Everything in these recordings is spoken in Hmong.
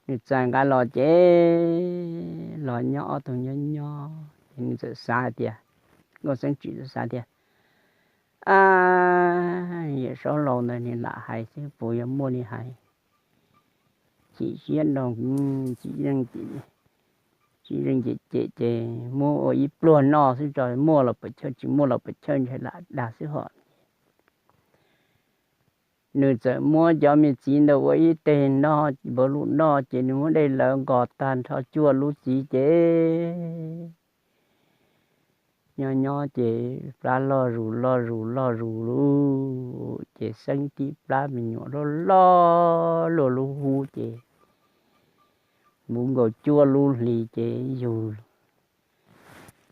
Nws txais nqa los ces los nyob ob tug nyob nyob ces nws txawm xav hais tias, Nkauj Xeeb Tsim txawm xav tias, Ab, Yawm Saub laus ntawd nws lam hais xwb puas yuav muaj li hais. Chim siab nrog, chim zeej, chim zeej cem cem ces muab ua ib pluag noj xwb tso, muaj los puas chawj, tsis muaj los puas chawj, ntshe lam dag xwb hos. Nws txawm muab cov me txiv ntawd ua ib teg noj, npav lus noj ces nws muab dej lawv nqos tag nrho cuaj lub txiv ces nyob nyob ces plab loj zus loj zus loj zus lug ces Xeeb tib plab me nyuam loj loj luaj lub hub ces npuv nkaus cuaj lub hlis ces yug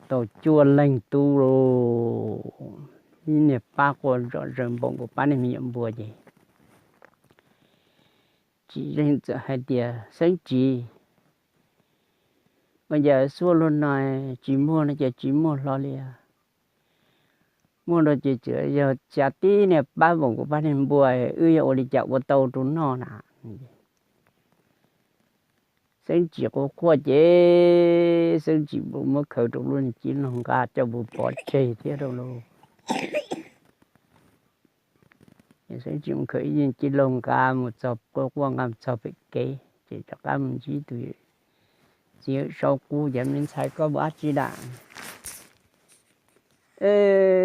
tau cuaj leeg tub lauj. Ib niag pab quaj zom zaws npaum nkaus pab niag me nyuam npua ces Tsim Zeej txawm hais tias, Xeeb Tsim, ua cas xuaj luag no tsis muaj no ces tsis muaj hlo li. Muaj no ces tsuas yog xya tib niag pab npaum nkaus pab niag npua, wb yuav ua li cas ua tau rau noj na? Xeeb Tsim quaj quaj ces Xeeb Tsim muab khaws rau lub cib laug nqa coj mus pov tseg thiab rau lauj. Xeeb Tsim mus khaws ib cib laug nqa mus txog, quaj quaj nqa mus txog pem kev ces rov qab mus ntsib tus txiv Yawm Saub qub, Yog me ntxhais, koj mus dab tsi lawm?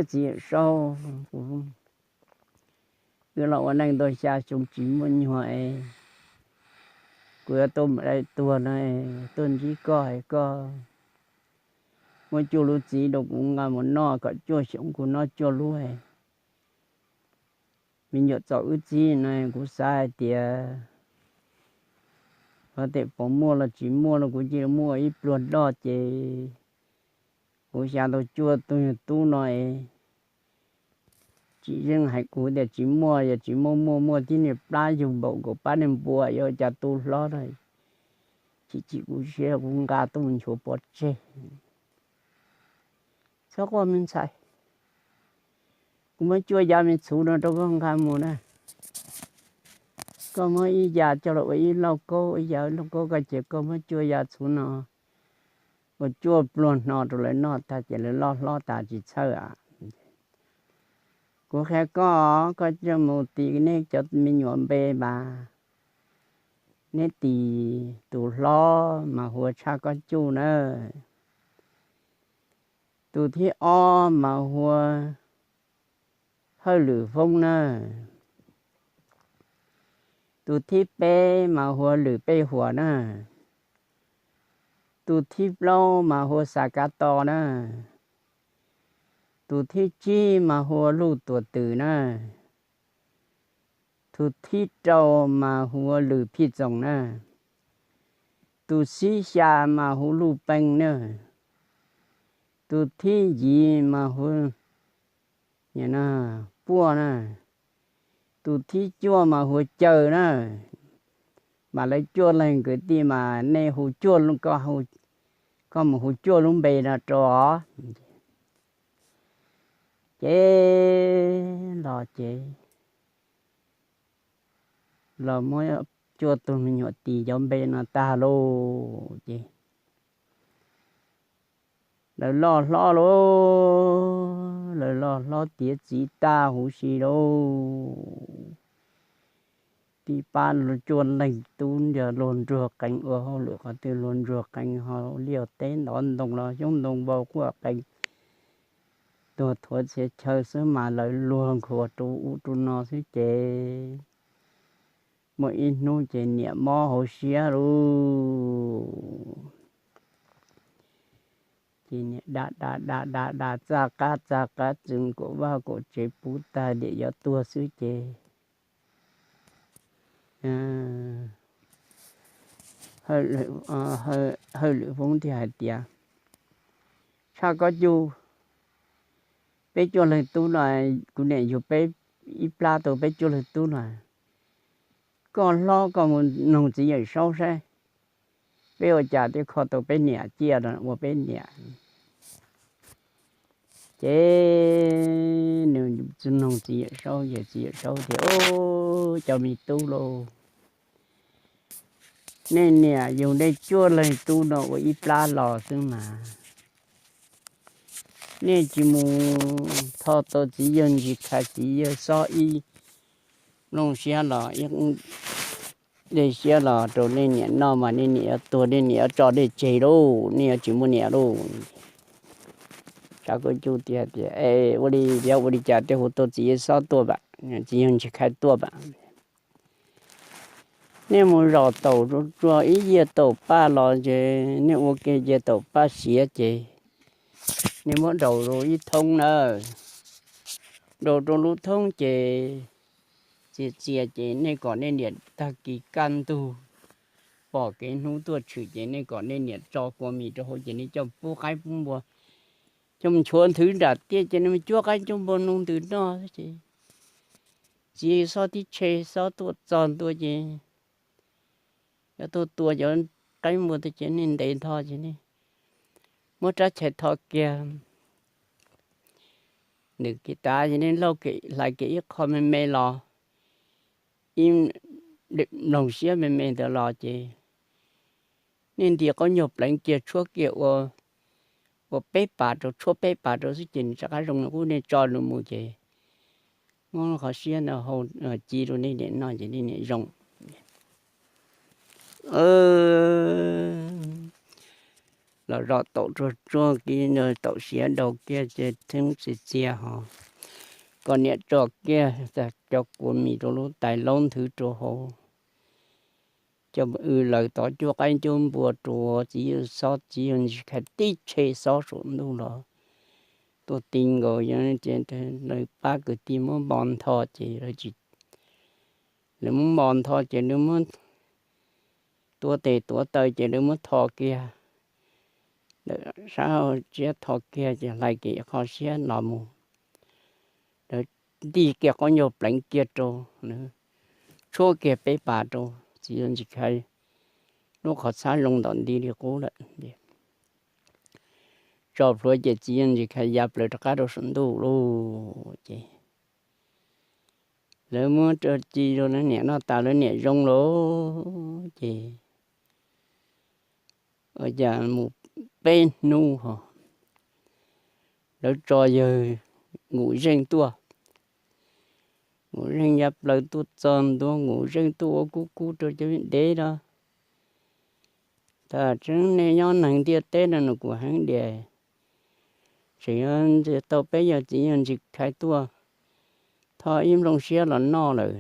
Txiv Yawm Saub, kuv, wb los ua neej tau xya xyoo tsis muaj nyuag es kuv yuav tuaj mus dai tuag no, tuaj ntsib koj es koj muab cuaj lub txiv rau kuv nqa mus noj kom cuaj xyoo kuv noj cuaj lub. Me nyuam txom wb txib no kuv xav hais tias ho tias puas muaj los tsis muaj no kuv cia li muab ua ib pluag noj ces kuv xya tau cuaj tug nyuag tub no es Tsim Zeej hais kuv tias tsis muaj, yog tsis muaj muaj muaj tib niag plab yug npaum nkaus pab niag npua yuav ua cas tu hlob na. Chim chim kuv siab kuv nqa tuaj mus nchuav pov tseg. Txhob quaj me ntxhais, kuv muab cuaj yav me txhuv no rau koj nqa mus na. Koj muab ib yav coj los ua ib lauj kaub, ib yav lauj kaub, koj ces koj muab cuaj yav txhuv no ua cuaj pluag hno rau lawv noj tag ces lawv loj hlob tas tsis txhawj a. Kuv qhia koj, koj coj mus tis neb cov me nyuam npe mas neb tis tus hlob mas hu ua Tshaj Kob Cuj na, tus thib ob mas hu ua Hawj Lwm Foob na, tus thib peb mas hu ua Lwm Pej Huam na, tus thib plaub mas hu ua Xas Kav Tos na, tus thib tsib mas hu ua Luj Tuam Twm na, tus thib rau mas hu ua Lwm Phij Txoos na, tus thib xya mas hu Luj Pee na, tus thib yim mas hu Puaj na, tus thib cuaj mas hu ua Caw na. Mas lawv cuaj leeg kwv tij mas nej hu cuaj, koj mus hu cuaj lub npe no rau os. Ces los ces los muab cuaj tug me nyuam tis cov npe no tag lauj ces lawv loj hlob lauj, lawv loj hlob tiav txiv tag huv si lauj. Tib pab cuaj leeg tub nrog luag ntsuag qees ua hauj lwm qhov twg luag ntsuag qees, ho liaj teb ntov ntoo los xyoob ntoo vau quaj qees, tuag thuav txhia chaw xwb mas lawv luag nkhuas rau ub rau no xwb ces muaj ib hnub ces niam mob hauv siab lauj. Ces niam da da da da da txaj qab txaj qab txwv kaum vaj kaum tsev puv tag diam yuav tuag xwb ces Hawj Lwm Foob thiaj hais tias, Tshaj Kob Cuj, peb cuaj leeg tub no, kuv niam yug peb ib plab tau peb cuaj leeg tub no, koj hlob koj mus noog txiv Yawm Saub saib peb ua cas thiaj kho tau peb niam ciaj ua peb niam. Ces nws txawm noog txiv Yawm Saub ces txiv Yawm Saub tias, Cov me tub lauj, Nej niam yug nej cuaj leeg tub no ua ib plab los xwb mas. Nej tsis mus tho tau txiv yawg Ntsis Khais txiv yawg Xob ib nplooj siab los ib dej siab los rau nej niam noj mas nej niam yuav tuag, nej niam yuav tso nej tseg lauj, nej yuav tsis muaj niam lauj. Tshav Kub Cub tias tias, Es ua li, yog ua li cas thiaj hu tau txiv yawg Xob tuaj vam, txiv yawg Ntsis Khais tuaj vam? Nej mus zaum taum rau ib yias taum paj los ces nej ua ke ces taum paj siav ces nej muab daus rau ib thoob na. Daus rau lub thoob ces txias txias ces nej kom nej niam tag kis kaj ntug pom kev hnub tuaj tshwm ces nej kom nej niam tso kua mis rau hauv ces nej coj pub qaib pub npua, coj mus nchuav nthwv nram tiaj ces nej mus cuab qaib cuab npua noj ntws noj ces txiv Xob tib tshe Xob tuaj txog ntua ces yuav tuaj tua cov qaib npua tas ces nej ntev ntho ces nej muab rab chais tho kiag nws kiag tas ces nej lauj kev hlais kiag ib qho me me los, ib nplooj siab me me ntawd los ces nej nti qaub nyuag pleev kiag tshuab kiag ua, ua peb pas rau, tshuab peb pas rau xwb ces nws rov qab zoo li qub, nej tso nws mus ces muab qhov siab no hau ci rau nej niam noj ces nej niam zoo. Los zos taum tsuag tsuag kiag, taum siav daus kiag ces theeb txias txias ho kom niam tso kiag cov kua mis rau lub tais laub nthwv rau hauv, coj mus w lawm tod cuab qaib cuab npua rau txiv yawg Xob, txiv yawg Ntsis Khais tib tshe Xob saum ntuj los tuaj ti nkaus, yog ces lawv pab kwv tij muab npo ntho ces lawv tsis, lawv muab npo ntho ces lawv muab tuav tes tuav taw ces lawv muab tho kiag, lawv sab hauv siab tho kiag ces hlais kiag qhov siab los mus, lawv nti kiag qaub nyuag pleev kiag rau, tshuab kiag peb pas rau, txiv yawg Ntsis Khais lub qhov txhab zoo ntom nti li qub lawm. Tso plhuav ces txiv yawg Ntsis Khais ya plaws rov qab rau saum ntuj lauj ces lawv muab rau ci rau lawv niam noj tas lawv niam zoo lauj ces ua cas mus peb hnub ho lawv tso yawg Nkum Zeej tuaj. Nkum Zeej ya plaws tuaj txog ntua, Nkum Zeej tuaj ua kub kub rau cov dev no. Tam tseeb nej nyob neeg ntiaj teb no nws kuj heev diam, tseem yuav tau peb yawg txiv yawg Ntsis Khais tuaj tho ib nplooj siab los noj lawm.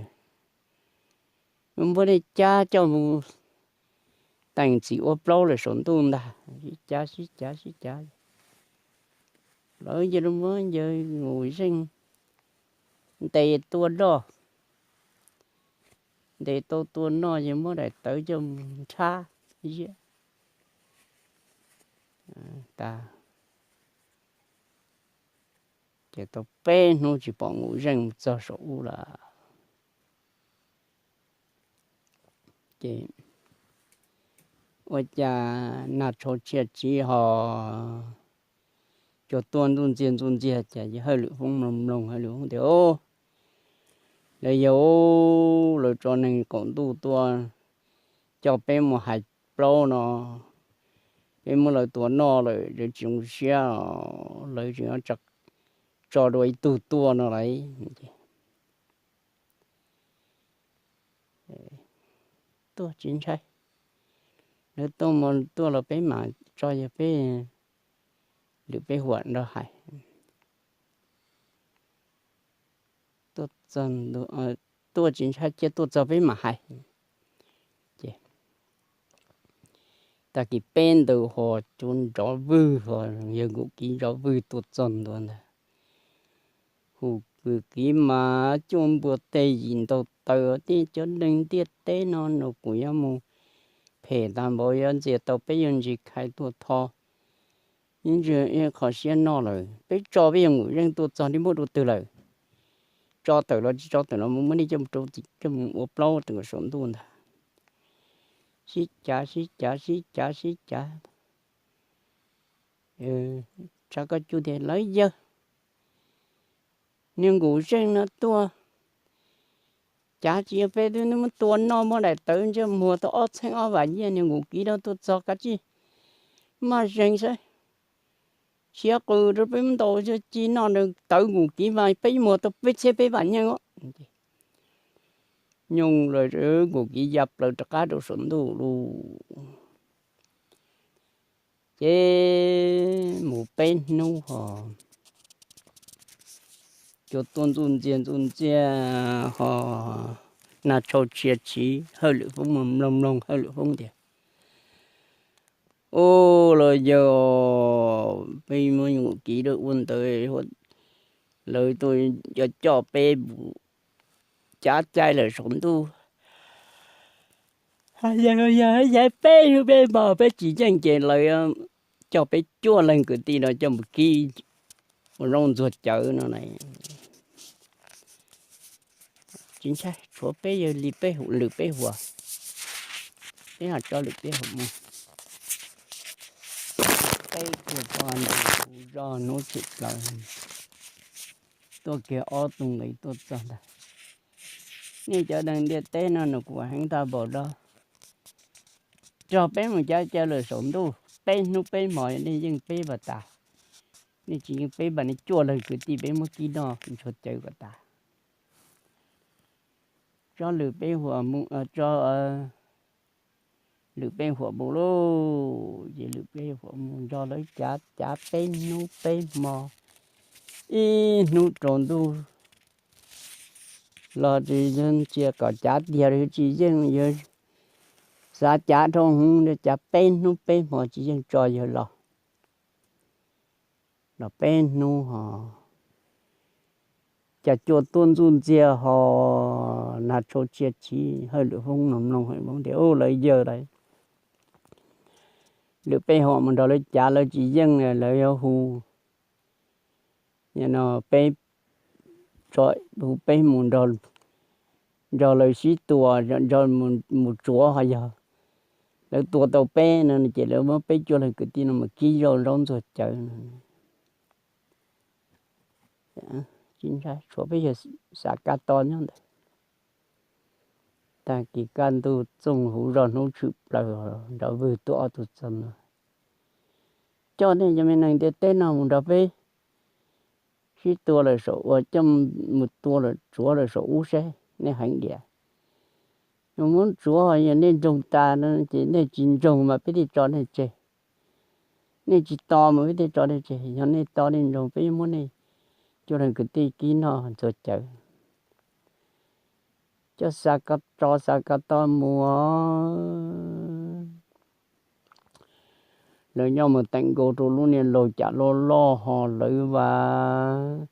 Muab nej cab coj mus teem txim ua plaub lawm saum ntuj ntag. Sib cav sib cav sib cav, lawv cia li muab yawg Nkum Zeej ntes tua noj. Ntes tau tua noj ces muab daim tawv coj mus nrhab ziab tas. Ces tau peb hnub tsis pom Nkum Zeej mus txog saum ub lawm. Ces ua cas nag tshau tshia tsiv ho cua tuaj ntuj ntxiag ntuj ntxiag ces Hawj Lwm Foob mloog mloog, Hawj Lwm Foob tias, Au, lawv yog lawv tso neeg qaum ntuj tuaj coj peb mus hais plaub no, peb muab lawv tua noj lawm, lawv tsis zoo siab, lawv tseem tso dua ib tug tuaj no lauj. Tuaj tsis ntshai, lawv tuaj mus tuaj los peb mam tso yawg peb lwm peb huam nrog hais. Tuaj tsis ntshai, cia tuaj txog peb mam hais. Ces tag kis peb ntawd ho cuab nrov vwg ho, yawg Nkum Kiv nrov vwg tuaj txog ntua ntag. Hu Nkum Kiv mas cuaj npua teg yim ntaus taws tias, Cov neeg ntiaj teb no nws kuj yuav mus phem tag npaum, yuav ntxias tau peb yawg Ntsis Khais tuaj tho ib ntsis qhov siab noj lawm. Peb tso peb yawg Nkum Zeej tuaj txog neb muab dua twg lawm? Tso tawm los tsis tso tawm los mus muab nej coj mus rau tim coj mus ua plaub rau saum ntuj ntag. Sib cav sib cav sib cav sib cav, Tshav Kub Cub tias, Lawv yawg, niag Nkum Zeej no tuaj, cav tsis yog peb twb muab tua noj, muab daim tawv ntsej muag tau ob txheeb ob vam nyiaj, niag nqus kiv rau tuaj txog kav tsij maj zeeg saib, siav qws rau peb muab ntaus ci noj, tawv nqus kiv mas peb muag tau peb txhiab peb vam nyiaj os. Nyooj los nqus kiv ya plaws rov qab rau saum ntuj lawm. Ces mus peb hnub ho cua tuaj ntxuj ntxiag ntxuj ntxiag ho nag tshau tshia tshiv, Hawj Lwm Foob mloog mloog Hawj Lwm Foob tias, Ub, los yawg, peb muab nqus kiv rau ua ntawd, lawv tuaj coj peb mus cav caij lawm saum ntuj. Yog yog yog peb hnub peb hmo peb tsis yeej ces lawv coj peb cuaj leeg kwv tij no coj mus kib ua zaub ntxuag cawv no. Tsis ntshai, tshuav peb yawg li peb hu lwm peb huam, peb ho tso lwm peb huam mus. Peb kiag txog ntua zos hnub tshwm plaws, tuaj kiag ob tug nqe tuaj txog ntag. Nej cov neeg ntiaj teb no nws kuv heev tag npaum no, tso peb mus cav caij lawm saum ntuj peb hnub peb hmo, nej yeej peb npaum tas, nej tsis yeej peb npaum, nej cuaj leeg kwv tij peb muab kib noj ntxuag cawv kom tas. Tso lwm peb huam mus, tso lwm peb huam mus lauj. Ces lwm peb huam mus nrog lawv cav cav peb hnub peb hmo, ib hnub tsaus ntuj los tsis yeej, cia kom cav tiag los tsis yeej, yuav xav cav dhau hwv, cav peb hnub peb hmo tsis yeej tso yawg los. Los peb hnub ho cas cua tuaj ntxuj ntxiag ho nag tshau tshia tshiv, Hawj Lwm Foob mloog mloog Hawj Lwm Foob tias, Ub, lawv yawg lawm, lwm peb huam mus nrog lawv cav lawv tsis yeej, lawv yuav hu, no peb, hu peb mus nrog lawv sib tua, nrog mus tsuav ho yog lawv tua tau peb no ces lawv muab peb cuaj leeg kwv tij no mus kib zaub ntxuag cawv no. Tsis ntshai, tshuav peb yawg Xav Kav To nyob ntawd. Tag kis kaj ntug txoog huv zos hnub tshwm plaws nrov vwg tuaj ob tug txog no, Coj nej cov me neeg ntiaj teb no mus nrog peb sib tua lawm saum, uas coj mus tua lawm tsuav lawm saum ub seb nej heev diam. Yog muab tsuav yog nej ntsoog tas no ces nej tsis ntsoog mas peb thiaj tso nej tseg. Nej tsis to mas peb thiaj tso nej tseg, yog nej to nej ntsoog peb muab nej cuaj leeg kwv tij kib noj ntxuag cawv. Coj Xav Kav To, Xav Kav To mus. Lawv nyob mus teem nkaus rau lub niag laug cas loj loj ho lawv vas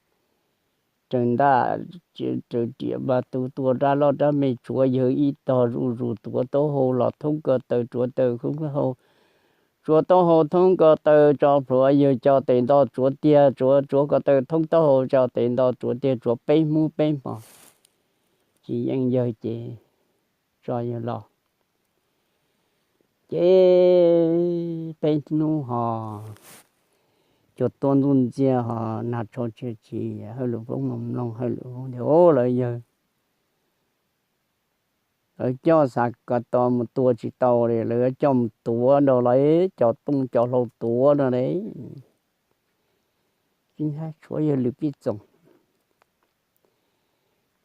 raws ntaj raws riam vas tu tua rab loj rab me tsuav yawg ib tog zuj zus, tuav taub hau los thoob ko taw, tsuav taw thoob hau, tsuav taub hau thoob ko taw tso plhuav yawg, co tes nto tsuav tiag, tsuav tsuav ko taw thoob taub hau, co tes nto tsuav tiag, tsuav peb hnub peb hmo tsis yeej yawg ces tso yawg los. Ces peb hnub ho cua tuaj ntxuj ntxiag ho nag tshau tshia tshiv, Hawj Lwm Foob mloog mloog Hawj Lwm Foob tias, Ub, lawv yawg, lawv coj Xav Kav To mus tua tsis tau li, lawv yuav coj mus tuav nrog lawv cov tooj cov hlau tuav no li. Tsis ntshai, tshuav yawg Lwm Pij Txoos.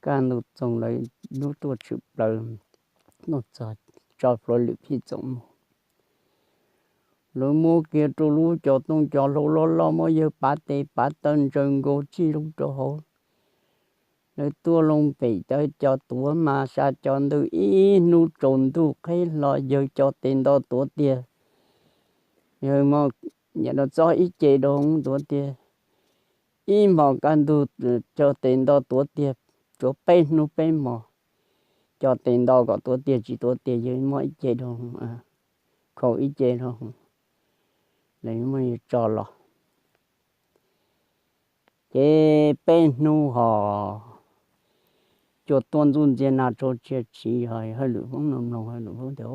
Kaj ntug txoog lawv hnub tuaj tshwm plaws, tso plhuav Lwm Pij Txoos mus. Lawv muab kiag rau lub cov tooj cov hlau loj loj, muab yawg pav tes pav taw ntsaws nkaus txij lub rau hauv. Lawv tuaj loo pem cov tuav mas sa cov ntws ib hnub tsaus ntuj qheb hlo, yawg co tes nto tuav tiag. Yawg nyiam rau txob ib ce rau hauv tuav tiag. Ib hmos kaj ntug co tes nto tuav tiag, tsuav peb hnub peb hmos, co tes nto kom tuav tiag tsis tuav tiag yawg muab ib ce rau, khau ib ce rau, lawv muab yawg tso los. Ces peb hnub ho cua tuaj ntxuj ntxiag nag tshau tshia tshiv ho Hawj Lwm Foob mloog mloog Hawj Lwm Foob tias,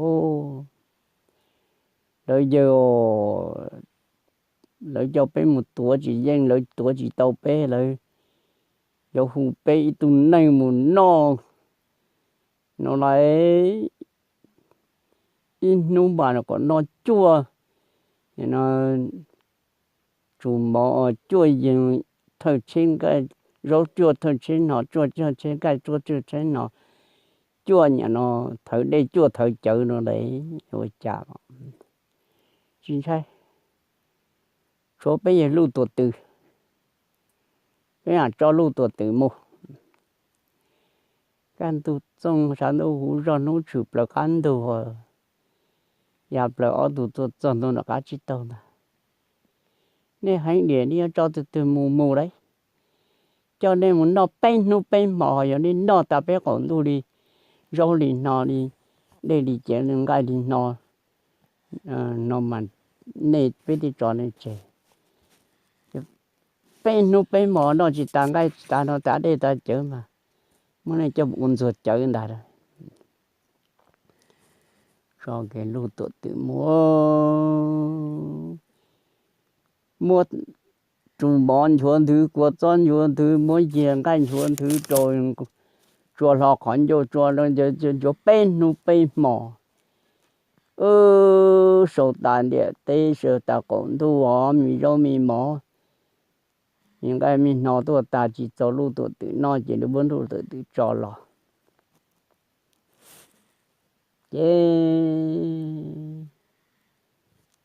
Lawv yawg, lawv coj peb mus tuav tsis yeej, lawv tuav tsis tau peb, lawv yuav hu peb ib tug neeg mus noj no lawm, ib hnub mas kom noj cuaj, no, tsuas mov cuaj yeeg, thawj tsheb nqaij, zaub cuaj thawj tsheb no, cuaj cuaj tsheb nqaij, cuaj cuaj tsheb no, cuaj niam no, thawv dej cuaj thawv cawv no lawm, ua cas tsis ntshai, tshuav peb yawg luj tuam twm, peb mam tso luj tuam twm mus. Kaj ntug txooj sawv ntxov huv zoj hnub tshwm plaws qab ntug, ya plaws ob tug tuaj txog ntua nram qab tsib taug ntag. Nej heev diam, nej yuav tso tus twg mus mus lauj. Coj nej mus noj peb hnub peb hmo, yog nej noj tas peb qaum ntuj li, zaub li no li, dej li cawv li, nqaij li no, no mas nej peb thiaj tso nej tseg. Peb hnub peb hmo noj tsis tas nqaij tsis tas no, tas dej tas cawv mas muab nej coj mus ua ntxuag cawv ntag. Tso kev luj tuam twm mus, muab tsuas mov nchuav nthwv, kua txob nchuav nthwv, muab yias nqaij nchuav nthwv rau, tsuas hlo qhov ncauj, tsuas nchuav peb hnub peb hmo. Wb sau tas ntiam teb, sau tas qaum ntuj os, me zaub me mov, me nqaij me hno tuaj tas tsis txaus luj tuam twm noj ces lawv muab luj tuam twm tso los. Ces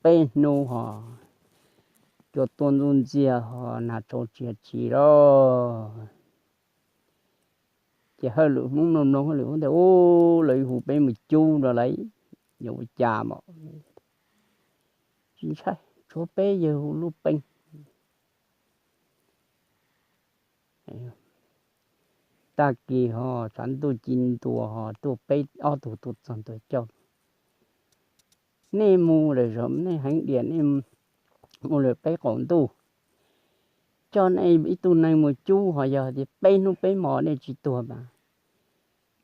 peb hnub ho cua tuaj ntxuj ntxiag ho nas tshau tshia tshis lawm. Ces hauj lwm Hmoob mloog mloog hauj lwm Hmoob tias, Ub, lawv hu peb mus cub no lauj, yuav ua cas mas? Tsis ntshai, tshuav peb yawg hu lub peej. Tag kis ho tshav ntuj ci ntuas ho tuaj peb ob tug tuaj txog ntua coj, nej mus lawm, nej heev diam, nej mus lawm peb qaum ntuj, coj nej ib tug neeg mus cub ho yog tias peb hnub peb hmo nej tsis tuag mas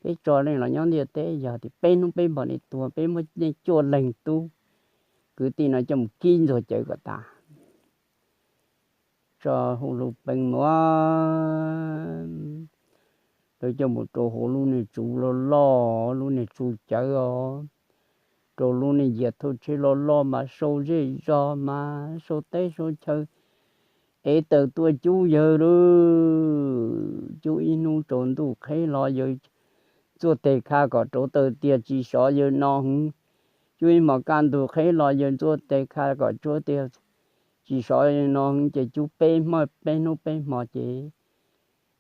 peb tso nej los nyob ntiaj teb, yog tias peb hnub peb hmo nej tuag peb muab nej cuaj leeg tub kwv tij no coj mus kib ntxuag cawv kom tas. Tso hu lub peej mus, lawv coj mus rau hauv lub niag tsuv loj loj, lub niag tsuv cawv os, rau lub niag yias thauj tsheb loj loj mas sau zej zog mas sau teb sau chaw ev taws tuaj cub yawg lauj. Cub ib hnub tsaus ntuj qheb los yawg txuaj tes kha kom rauv taws tiag tsis sov yawg no heev. Cub ib hmos kaj ntug qheb los yawg txuaj tes kha kom tsuav tiag tsis sov yawg no heev ces cub peb hmo, peb hnub peb hmo ces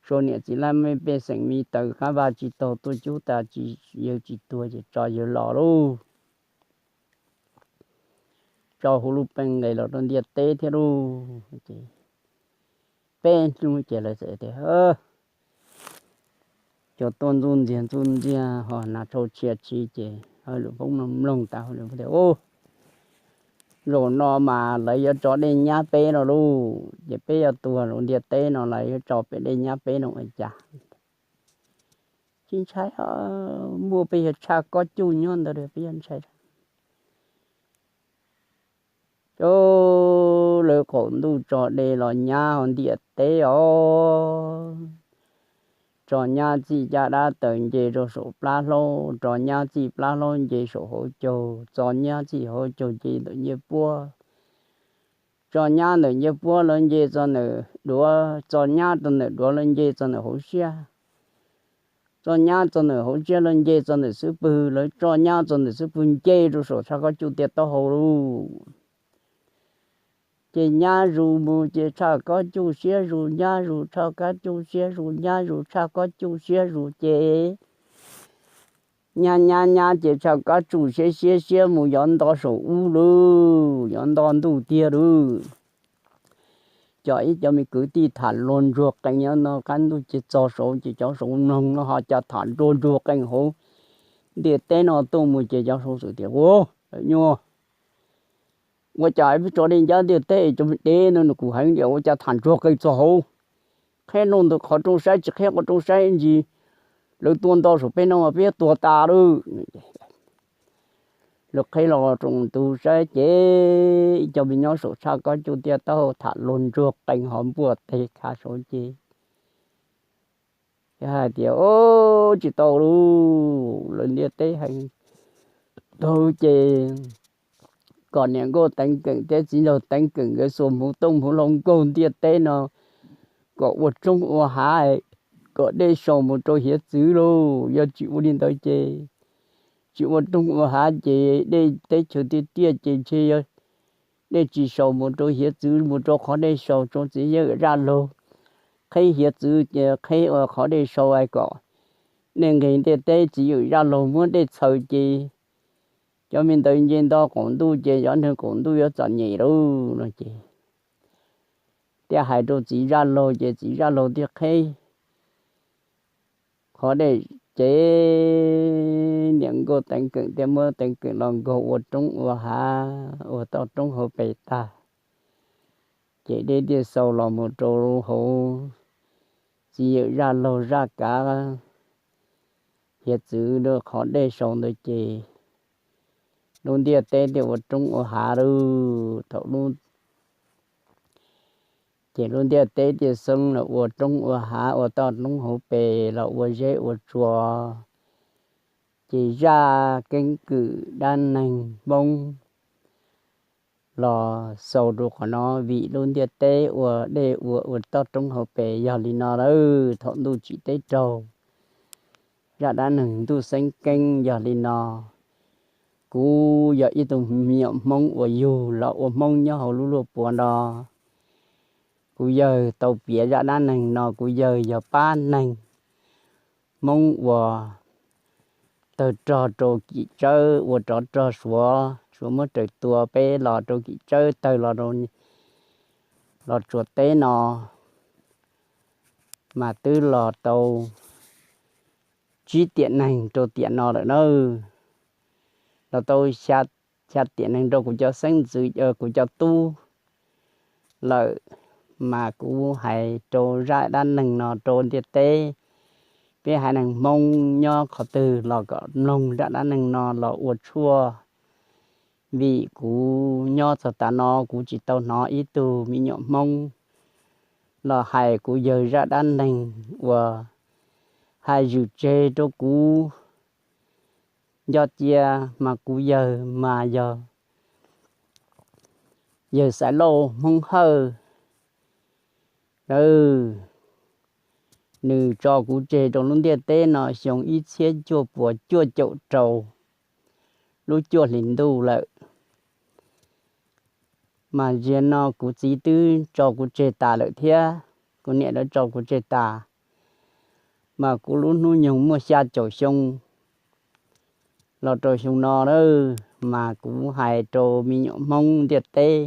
sau niam txiv laj mej pej xeem me taws qab vaj tsis taug tuaj cub tas tsis, yawg tsis tuag ces tso yawg los lauj. Tso hu lub peej nqes los rau ntiaj teb thiab lauj. Ces peb hnub ces lawv txawm tias, Cov tuaj ntxuj ntxiag ntxuj ntxiag ho nas tshau tshia tshis ces hauj lwm Hmoob mloog mloog tas hauj lwm tias, Ub, zaum no mas lawv yuav tso dej nyab peb no lauj. Ces peb yuav tuag rau ntiaj teb no lawv yuav tso peb dej nyab peb no ua cas? Tsis ntshai, muaj peb yawg Tshaj Kob Cuj nyob ntawd peb yuav ntshai. Lawv qaum ntuj tso dej los nyab hauv ntiaj teb os. Tso nyab txij caj dab taws nce rau saum plab hlaub, tso nyab txij plab hlaub nce saum hauv caug, tso nyab txij hauv caug nce ntawm ncej puab, tso nyab ntawm ncej puab lawv nce txog ntawm duav, tso nyab txog ntawm duav lawv nce txog ntawm hauv siab, tso nyab txog ntawm hauv siab lawv nce txog ntawm xub pwg, lawv tso nyab txog ntawm xub pwg nce rau saum Tshaj Kob Cuj tiaj taub hau lauj. Ces nyab zus mus ces Tshaj Kob Cuj siab zus, nyab zus Tshaj Kob Cuj siab zus, nyab zus Tshaj Kob Cuj siab zus ces nyab nyab nyab ces Tshaj Kob Cuj siab siab siab mus yov nto saum ub lauj, yov nto ntuj tiag lauj. Cov ib cov me kwv tij tham luag ntsuag qees nyob no qab ntuj ces txog saud ces cov saud mloog no ho cov tham nruag ntsuag qees hauv ntiaj teb no tuaj mus ces cov saud xav tias, Ua, nyuaj, ua cas peb tso dej nyab ntiaj teb cov me deb no nws kuj heev tiag, ua cas tham ntsuag qees txog hauv, qheb los ntawm qhov rooj saib tsis qheb qhov rooj saib ntsis, lawv tua nto saum peb no mas peb yuav tuag tas lauj. Lawv qheb los rooj ntug saib ces ib co me nyob saum Tshaj Kob Cuj tiaj taub hau tham luag ntsuag qees ho npuaj teg kha saud ces Hais tias, o, tsis tau lauj, lawv ntiaj teb heev tau ces kom niam nkauj Teev Keem thiab txiv nraug Teev Keem nkawd xuas hmuv tooj hmuv hlau nkaug ntiaj teb no kom ua roob ua hav, kom dej sau mus rau hiav txwv lauj. Yog tsis ua li ntawd ces tsis ua roob ua hav ces dej teb chaws tiaj tiaj ces ntshe yog dej tsis sau mus rau hiav txwv, mus rau qhov dej sau, tsoom txiv yawm zaj laug qheb hiav txwv ces qheb ua qhov dej sau es kom dej nqis ntiaj teb, txiv yawm zaj laug muab dej txhaws ces cov me ntawd nce nto qaum ntuj ces cov neeg qaum ntuj yuav txom nyem lauj no ces thiaj hais rau txiv zaj laug ces txiv zaj laug thiaj qheb qhov dej ces niam nkauj Teev Keem thiaj muab Teev Keem los nkaug ua roob ua hav ua toj roob hauv pes tag. Ces dej thiaj sau los mus rau hauv txiv yawm zaj laug zaj kav hiav txwv qhov dej sau ntawd ces lub ntiaj teb thiaj ua roob ua hav lauj. Thaum lub ces lub ntiaj teb thiaj xeeb los ua roob ua hav ua toj roob hauv pes los ua zeb ua tsua. Ces zaj keeb kwm dab neeg Hmoob los xaus rau qhov no, vim lub ntiaj teb ua dej ua ua toj roob hauv pes yog li no lawm. Thaum ntuj tsim teb raug, zaj dab neeg ntuj xeeb keeb yog li no. Kuv yog ib tug me nyuam Hmoob uas yug los ua Hmoob nyob hauv lub luaj puav no. Kuv yawg tau piav zaj dab neeg no, kuv yawg yog pab neeg Hmoob uas tawg rog rau kim tsawb ua rov rog Suav, Suav muab raws tua peb los rau kim tsawb tawg los, los Tsuas teb no, mas twb los tau tsib tiam neeg rau tiam no lawm na. Los tau xya tiam neeg rau kuv cov xeeb ntxwv, kuv cov tub lawm, mas kuv hais rau zaj dab neeg no rau ntiaj teb, peb haiv neeg Hmoob nyob qhov twg los kom mloog zaj dab neeg no los ua tshuaj. Vim kuv nyob txog tav no kuv tsis tau hnov ib tug me nyuam Hmoob los hais kuv yawg zaj dab neeg uas hais zwm tseg rau kuv nco cia, mas kuv yawg mas yog yawg Xaiv Lauj Hmoob Hawj. Nws tso kuv tseg rau lub ntiaj teb no xyoo ib txhiab cuaj puas cuaj caum rau lub cuaj hlis ntuj lawm. Mas ziag no kuv txiv twb tso kuv tseg tas lawm thiab, kuv niam lawv tso kuv tseg tas. Mas kuv lub hnub nyoog muaj xya caum xyoo los rau xyoo no lawm, mas kuv hais rau me nyuam Hmoob ntiaj teb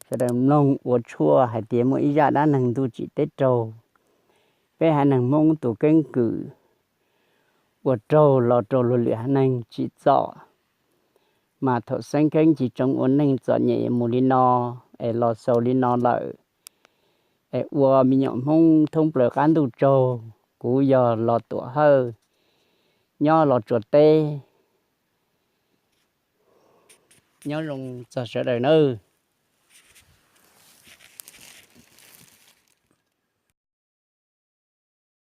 sawv daws mloog ua tshuaj hais tias muaj ib zaj dab neeg ntuj tsim teb raug, peb haiv neeg Hmoob tus keeb kwm ua raug los rau luag lwm haiv neeg tsim txom. Mas thaum Xeeb Kheeb tsis tseev ua neej txom nyem mus li no, es los xaus li no lawm, es ua me nyuam Hmoob thoob plaws qab ntuj tsaug. Kuv yog Los Tuam Hawj, nyob Los Tsuas teb. Nyob zoo txog sawv daws nawb.